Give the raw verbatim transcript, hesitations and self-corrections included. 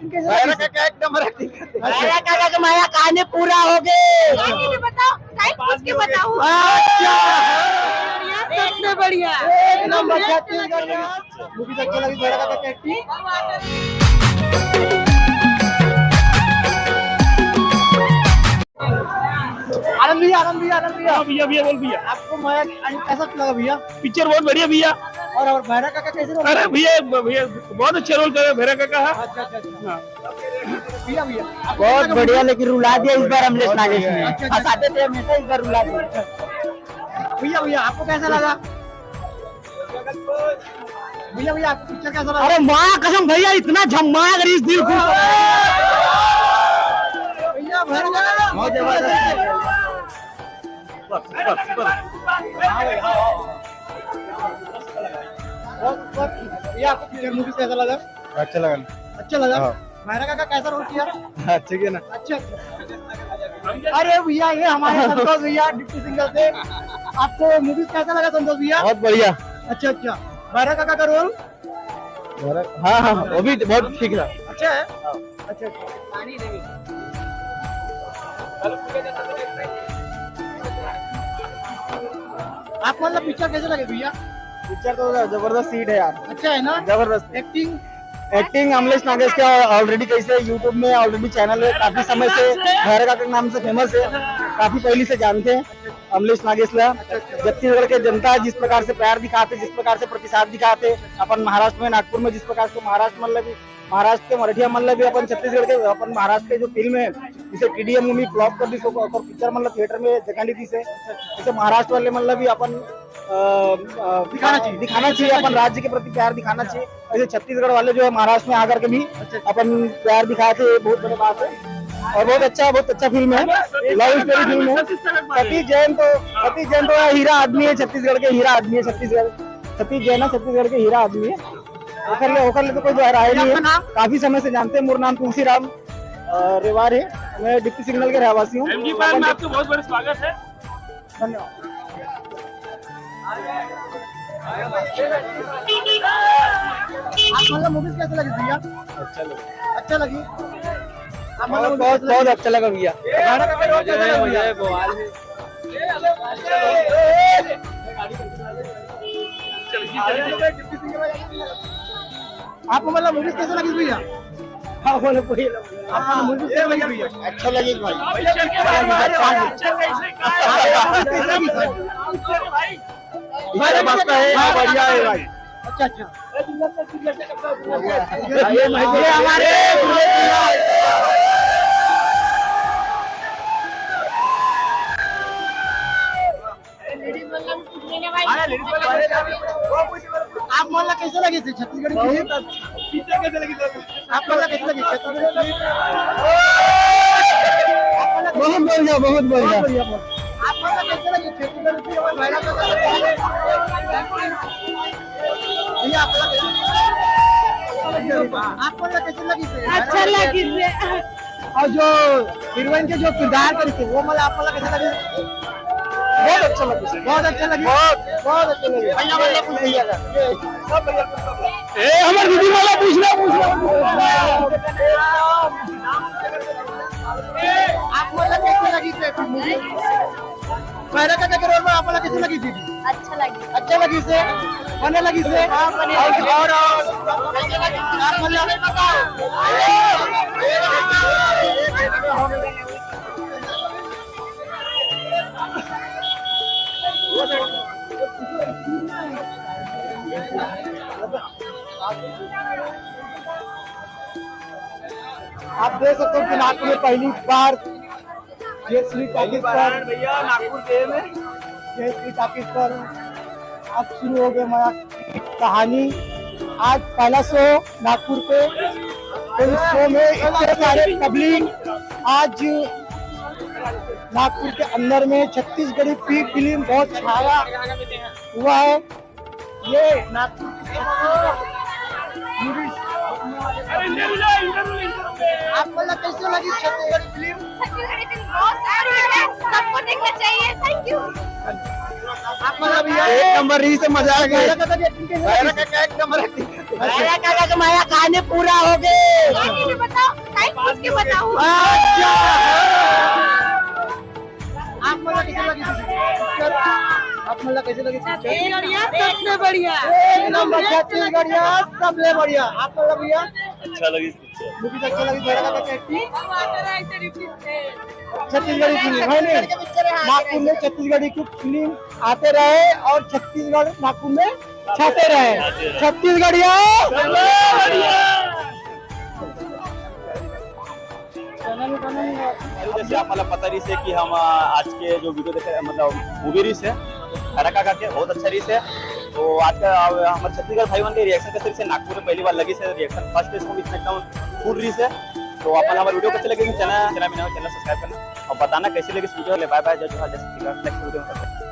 भैरा काका एक नंबर एक्टिंग करते हैं। भैरा काका के मया कहानी पूरा हो गए। नहीं, नहीं, बताओ, टाइम पूछ के बताओ। अच्छा। बढ़िया, सबसे बढ़िया। एक नंबर छत्तीसगढ़ का। मूवी अच्छा लगी भैरा काका की एक्टिंग। आनंद भैया, आनंद भैया, आनंद भैया। हाँ भैया, भैया बोल भैया। आपको मया कैसा लगा भैया? पिक्चर बहुत बढ़िया भैया। और, और भैरा काका कैसे रोल? अरे भैया, भैया बहुत अच्छा रोल करे भैरा काका। अच्छा, अच्छा, अच्छा। हाँ। भैया, भैया, आपको कैसा लगा? बहुत बढ़िया, लेकिन रुला दिया इस बार अमलेश नागेश ने। अच्छा, अच्छा। हंसाते थे हमेशा, इस बार रुला दिया। भैया, भैया, आपको कैसा लगा? भैया, भैया, आपको पिक्चर कैसा लगा? अरे माँ कसम भैया, इतना झम्माया करी इस दिल खुश। भैया, भैरा काका बहुत जबरदस्त। बहुत, बहुत, भैया, आपको पिक्चर मूवी कैसा लगा? अच्छा लगा। अच्छा लगा? हाँ। भैरा काका कैसा रोल किया? हाँ, ठीक है ना? अच्छा, अच्छा। अरे भैया, ये हमारे संतोष भैया, डिप्टी सिंगर थे। आपको मूवी कैसा लगा संतोष भैया? बहुत बढ़िया। अच्छा, अच्छा। भैरा काका का रोल? भैरा-, हाँ, हाँ, हाँ, वो भी बहुत ठीक था। अच्छा है? हाँ। अच्छा, अच्छा। आप मतलब पिक्चर कैसे लगे भैया? पिक्चर तो जबरदस्त हिट है यार। अच्छा है ना? जबरदस्त। एक्टिंग? एक्टिंग अमलेश नागेश के ऑलरेडी कैसे YouTube में ऑलरेडी चैनल है, काफी समय से भैरा काका के नाम से फेमस है, काफी पहले से जानते हैं अमलेश नागेश ला। छत्तीसगढ़ के जनता जिस प्रकार से प्यार दिखाते, जिस प्रकार से प्रतिसाद दिखाते, अपन महाराष्ट्र में, नागपुर में जिस प्रकार से महाराष्ट्र मतलब महाराष्ट्र के मराठिया मन ल भी अपन छत्तीसगढ़ के, अपन महाराष्ट्र के जो फिल्म है, जैसे टीडीएम मूवी फ्लॉप कर दी, सो ओकर पिक्चर मन ल थिएटर में जगह नहीं दी से, जैसे महाराष्ट्र वाले मन ल भी अपन, अ, अ, दिखाना चाहिए। दिखाना चाहिए, अपन राज्य के प्रति प्यार दिखाना चाहिए। ऐसे छत्तीसगढ़ वाले जो है महाराष्ट्र में आकर के भी अपन प्यार दिखाए थे, ये बहुत बड़ी बात है। और बहुत अच्छा, बहुत अच्छा फिल्म है, लव स्टोरी फिल्म है। सतीश जैन तो, सतीश जैन तो हीरा आदमी है छत्तीसगढ़ के, हीरा आदमी है छत्तीसगढ़। सतीश जैन है छत्तीसगढ़ के हीरा आदमी है। ओकर ले, ओकर ले तो कोई दो राय नहीं है। आपका नाम? काफी समय से जानते हैं, मोर नाम तुलसी राम, अ, रेवार है। मैं डिप्टी सिंगनल के रहवासी हूँ। एमजी पार्क में आपका बहुत बड़ा स्वागत है। धन्यवाद। आप मतलब मूवीज कैसे लगी भैया? अच्छा लगा। अच्छा लगी। आप मतलब बहुत, मूवीज बहुत, कैसे लगी? बहुत अच्छा लगा भैया। गाना का रोल कैसा लगा भैया? आपको मतलब मूवीज कैसे लगी भैया? हाँ, बोलो, बोलो। आपको मूवीज कैसे लगी भैया? अच्छा लगी भाई। भाई, मस्त है, हाँ, बढ़िया है भाई। अच्छा, अच्छा। ये हमारे आप मन ला कैसे लगे थे छत्तीसगढ़ी फिल्म? पिक्चर कैसे लगी सर? आप मन ला कैसे लगी छत्तीसगढ़ी फिल्म? बहुत बढ़िया, बहुत बढ़िया। बहुत बढ़िया, बहुत। आप मन ला कैसे लगी छत्तीसगढ़ी फिल्म? भैया, आप मन ला कैसे लगी? आप मन ला कैसे लगी सर? अच्छा लगी सर। और जो हीरोइन के जो किरदार करी थी, वो मतलब आप मन ला कैसे लगी? बहुत अच्छा लगा सर। बहुत अच्छा लगी? बहुत, बहुत अच्छा लगी। भैया, भैया, कुछ भैया का। ये सब भैया, कुछ सब भैया। ए, हमर दीदी वाला पूछना, पूछना। आप मन ला कैसे लगी सर मूवी? भैरा काका के रोल में आप मन ला कैसे लगी दीदी? अच्छा लगी। अच्छा लगी से? बने लगी से? हाँ, बने और, लगी। और, और, आप मन ला आप देख सकते हो कि नागपुर में पहली बार जय श्री टॉकीज पर, भैया, नागपुर के में। जय श्री टॉकीज पर अब शुरू हो गए मया कहानी। आज पहला शो नागपुर पे, तो इस शो में इतने सारे पब्लिक आज नागपुर के अंदर में छत्तीसगढ़ी फि-, फिल्म बहुत छाया हुआ है। ये नागपुर की मूवीज। आप मन ला कैसे लगी छत्तीसगढ़ी फिल्म? छत्तीसगढ़ी फिल्म बहुत सारी है, सबको देखना चाहिए। Thank you। आप मन ला भैया एक नंबर रही से मजा आ गया। भैरा काका की एक्टिंग कैसे लगी? भैरा काका एक नंबर एक्टिंग। भैरा काका के मया कहानी पूरा हो गए। बताओ। अच्छा। आप मन ला कैसे लगी पिक्चर? आप मन ला कैसे लगी पिक्चर? छत्तीसगढ़िया सबसे बढ़िया। एक नंबर छत्तीसगढ़िया सबले बढ़िया। आप मन ला भैया? अच्छा लगी पिक्चर। मूवी अच्छा लगी, बड़ा का कैसी? छत्तीसगढ़ी फिल्म है नहीं? नागपुर में छत्तीसगढ़ी की फिल्म आते रहे और छत्तीसगढ़ नागपुर में छाते रहे। छत्तीसगढ़िया। जैसे आप मतलब पता रही से कि हम, आ, आज के जो वीडियो देखे, मतलब मूवी रही से कड़ाका करके बहुत अच्छा रही से। तो आज का, आ, हमारे छत्तीसगढ़ भाई बहन के रिएक्शन कैसे रही से, नागपुर में पहली बार लगी से रिएक्शन, फर्स्ट इसको इतना एकदम फुल रही से। तो अपन हमारे वीडियो कैसे लगे, चैनल चैनल में चैनल सब्सक्राइब करना और बताना कैसे लगी वीडियो। ले बाय बाय, जय जोहार, जय छत्तीसगढ़, नेक्स्ट वीडियो में।